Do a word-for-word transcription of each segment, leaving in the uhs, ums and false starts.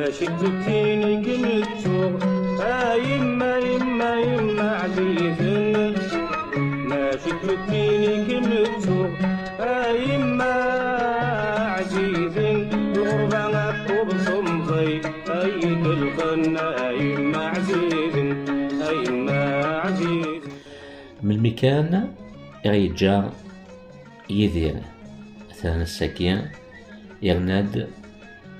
Mačči d tuttin i kem-ttuɣ, a yemma, yemma, yemma ɛzizen. Mačči d tuttin i kem-ttuɣ, a yemma ɛzizen. Lɣerba akked temẓi ay ikelxen, a yemma ɛzizen, a yemma ɛzizen. Melmi kan i ɣ-yeǧǧa Yidir, atan ass-agi yerna-d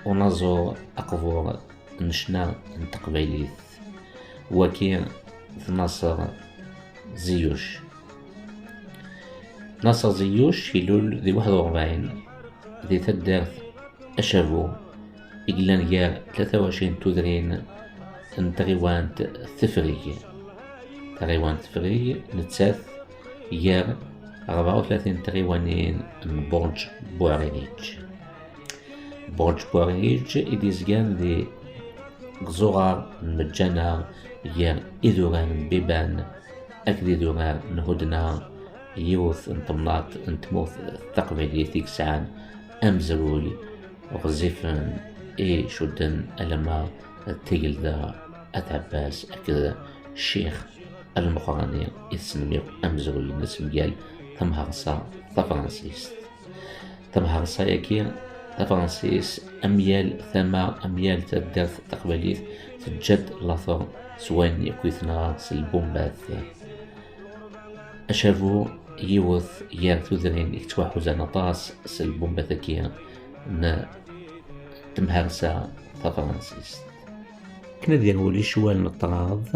unaẓur aqbur n ccna n teqbaylit, wagi d Naṣer Ziyuc. Naṣer Ziyuc ilul di waḥed u rebɛin di taddart Acabu, i yellan gar tlata u ɛecrin n tudrin n tɣiwant Tefrig. Taɣiwant Tefrig nettat gar rebɛa u tlatin n tɣiwanin n Burǧ Buɛririǧ. Burǧ Buɛririǧ i d-yezgan di iẓuɣar n Meǧǧana, gar idurar n Biban akked idurar n Hudna, yiwet n temnaḍt n tmurt taqbaylit i yesɛan amezruy ɣezzifen i icudden alamma d Tigelda, At Ɛebbas akked Ccix Lmeqrani i tessnem akk amezruy-nnes mgal tamhersa tafransist. Tamhersa-agi tafransist, am yal tama, am yal taddart taqbaylit, teǧǧa-d later s wayen akk i tenɣa s lbumbat. Acabu, yiwet gar tudrin i yettwaḥuzan aṭas s lbumbat-agi n temhersa tafransist. Akken ad yerwel i ccwal n ṭṭrad,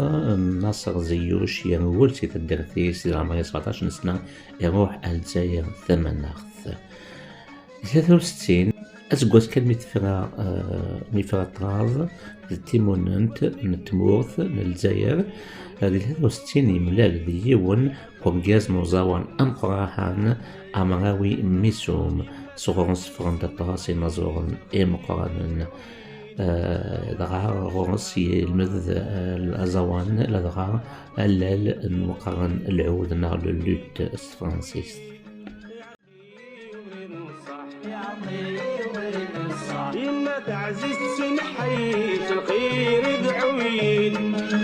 Naṣer Ziyuc yerwel si taddart-is di leɛmer-is sebɛeṭac n sna, iruḥ ar Lezzayer tamaneɣt. Di tlata u settin, aseggas kan mi tefra, eh, mi yefra ṭṭrad d timunent n tmurt n Lezzayer, eh, di tlata u settin yemlal d yiwen n urgaz n uẓawan ameqqran, Amrawi Misum. Sɣur-s ffɣen-d aṭas inaẓuren imeqqranen. Eh, dɣa ɣur-s yelmed, eh, aẓawan, ladɣa allal n weqqaren lɛud neɣ le luth s tefransist. Yemma taɛzizt semḥ-iyi, lxir idɛu-yi-d.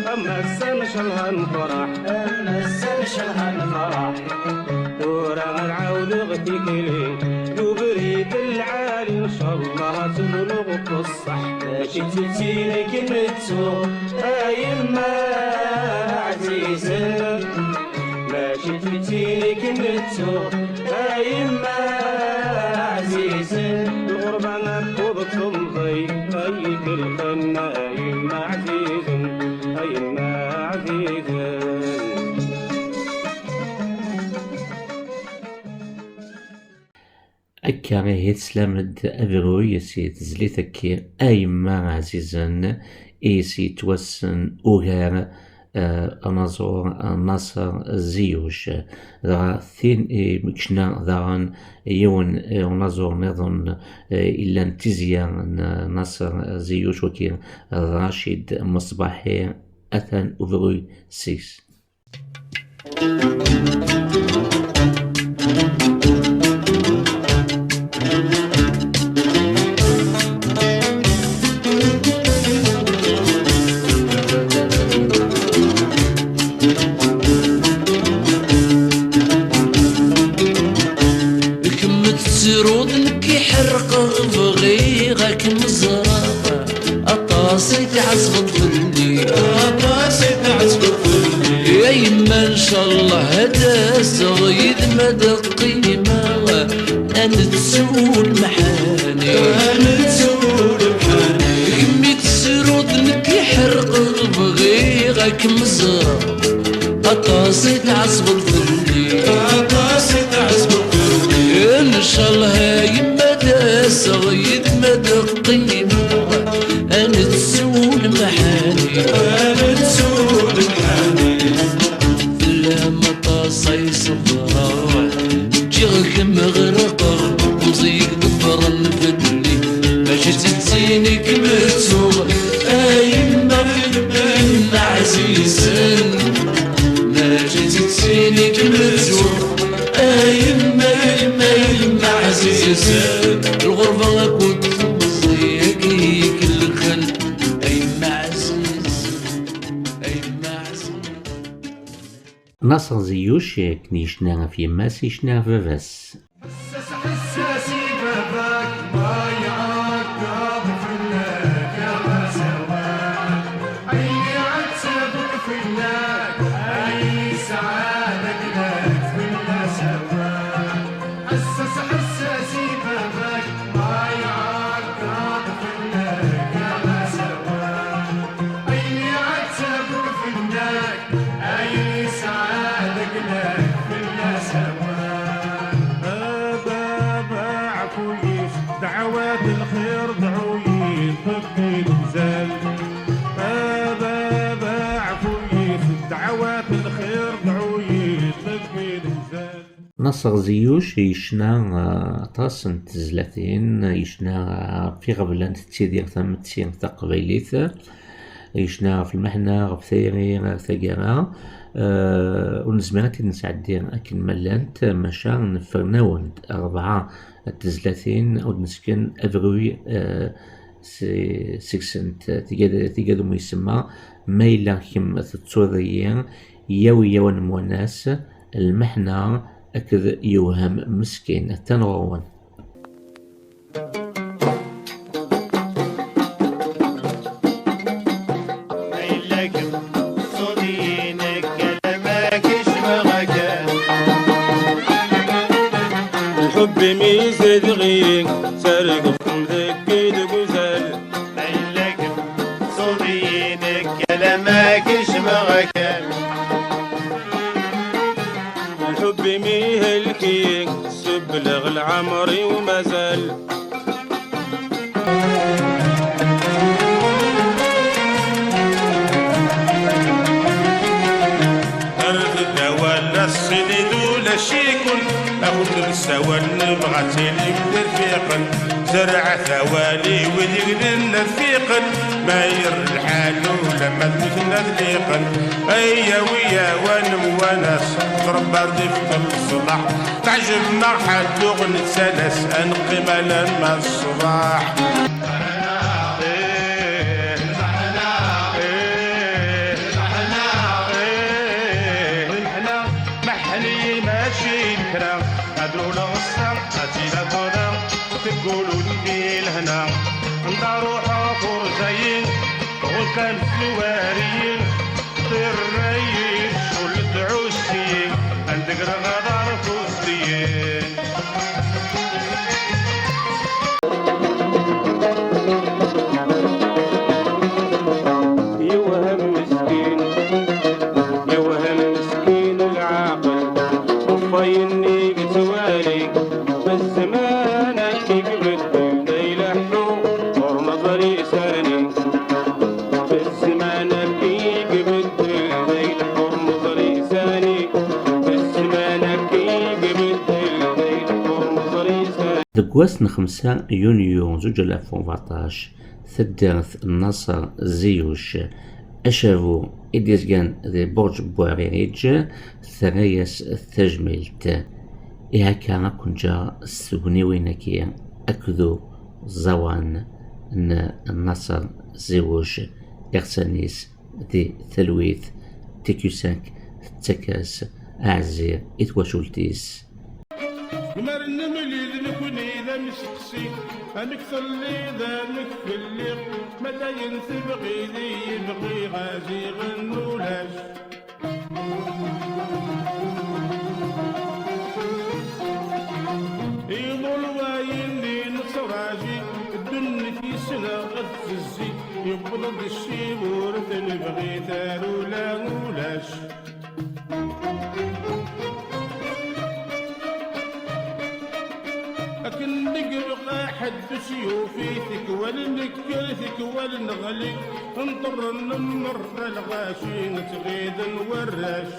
Am ass-a ncallah nefreḥ, am ass-a ncallah nefreḥ. Tura ad ɛawdeɣ tikli, d ubrid lɛali, ncallah ad tebluɣ f ṣṣeḥ. Mačči d tuttin i kem-ttuɣ, a yemma ɛzizen. Mačči d tuttin i kem-ttuɣ, a yemma ɛzizen. Lɣerba akked temẓi ay ikelxen, a yemma ɛzizen, a yemma ɛzizen. Akka ihi teslam-d abruy si tezlit-agi, a yemma ɛzizen, i s-yettwassen ugar, eh, anaẓur, eh, Naṣer Ziyuc. Dɣa tin i m-, kecna daɣen yiwen, eh, unaẓur nniḍen, eh, illan d tizya n, eh, Naṣer Ziyuc, wagi d Racid Meṣbaḥi, atan ubruy seg-s. Kemm tettruḍ, nekk ḥerqeɣ, bɣiɣ ad kem-ẓreɣ. Aṭas i tɛettbeḍ fell-i, aṭas i tɛettbeḍ fell-i. A yemma, ncallah ad d-aseɣ yid-m ad qqimeɣ, ad nettu lemḥani, ad nettu lemḥani. Kemm i tessruḍ, nekk i ḥerqeɣ, bɣiɣ ad kem-ẓreɣ. Aṭas i tɛettbeḍ fell-i, aṭas i tɛettbeḍ fell-i. Ncallah a yemma ad d-aseɣ yid-m ad qqimeɣ, ad nettu lemḥani, ad nettu lemḥani. Fell-am aṭas ay ṣebreɣ, ǧǧiɣ-kem ɣerqeɣ, temẓi-k ḍefren fell-i. Mačči d tin i kem-ttuɣ, a yemma, a yemma ɛzizen. Mačči d tin i kem-ttuɣ, a yemma, a yemma, a yemma ɛzizen. Lɣerba akked temẓi-k i ikelxen. Naṣer Ziyuc, akken yecna ɣef yemma-s, yecna ɣef baba-s. Ḥessas, ḥessas i baba-k, ma iɛeggeḍ fell-ak, a ɣas awal. Ay iɛetteb fell-ak, ay yesɛa d agla-k, fell-as awal. Ḥessas, ḥessas i baba-k, ma iɛeggeḍ fell-ak, a ɣas awal. Ay iɛetteb fell-ak, ay yesɛa d agla-k, fell-as awal. A baba ɛfu-yi, dɛawat lxir dɛu-yi, ṭebbi lmzal. A baba ɛfu-yi, dɛawat lxir dɛu-yi, ṭebbi lmzal. Naṣer Ziyuc yecna, uh, aṭas n tezlatin, yecna ɣef iɣeblan tettidir tmetti taqbaylit, yecna ɣef lmeḥna, ɣef tayri, ɣef taggara. Uh, ur nezmir ad t-id-nesɛeddi akken ma llant, maca nefren-awen-d rebɛa n tezlatin ur d-nesken abruy, uh, si-, seg-sent. Tigad-, tigad umi isemma Ma yella kemm tettuḍ-iyi, yawi-yawen Mwanas, Lmeḥna akked Yewhem Meskin. Atan ɣur-wen. Lḥubb imi zedɣi, tergem deg deg uzal. Ma yella kemm tsuḍ-iyi nekk, alamma kecmeɣ akal. Lḥubb imi helki, sebleɣ lɛemr-iw mazal. Rret-d awal, ass-nni d ulac-iken, a kent-nessawal, nebɣa ad tilim d irfiqen. Zerɛet awal i wid yegdin ad fiqen, ma yerr lḥal ulamma d nutni ad liqen. Ay awi awan Mwanas, tṛebbaḍ ifkel ṣṣbeḥ, teɛjeb-aɣ ḥedd uɣ nettalas, ad neqqim alamma ṣṣbeḥ. Meḥli mačči d kra, ad nuleɣ ssa, ad tili tuḍa, teggul udem i lehna. Nda ruḥeɣ turẓayin, ɣulfan tluwariyin, tirrayin, ccɣel d tɛussiyin, ad ndegreɣ aḍar tuẓdiyin. Yewhem meskin, yewhem meskin lɛaqel, ɣef wayen i yettwali, zzman akka i ibeddel, la ileḥḥu ur neẓri sani. Zzman akka i ibeddel, la ileḥḥu ur neẓri sani. Zzman akka i ibeddel, la ileḥḥu ur neẓri sani. Deg wass n xemsa yunyu zuǧ alaf u rbeɛṭac, taddart n Naṣer Ziyuc, acabu i d-yezgan di Burǧ Buɛririǧ, terra-yas tajmilt. Ihi akka ad ken-ǧǧeɣ s tugniwin-agi akked uẓawan n Naṣer Ziyuc, iɣsan-is di talwit, T Q cinq tettak-as aɛzir i twacult-is. Mer nemlil nekni d amesteqsi, amek telliḍ, amek lliɣ, ma d ayen tebɣiḍ i yebɣiɣ, a ziɣen ulac. Iḍul wayen i nettraǧi, ddunit yesleɣ ad tezzi, yewweḍ-d ccib ur t-nebɣi, tarula ulac. Akken deg lqaḥ ddus yufi, tikwal nekker, tikwal neɣli, nṭerren merra lɣaci, nettɣiden warrac.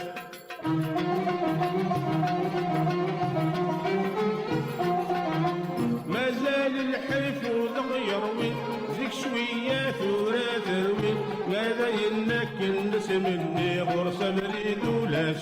Mazal lḥif udeɣ yerwi, zik cwiya tura terwi, ma d ayen akken nesmenni ɣur-s abrid ulac.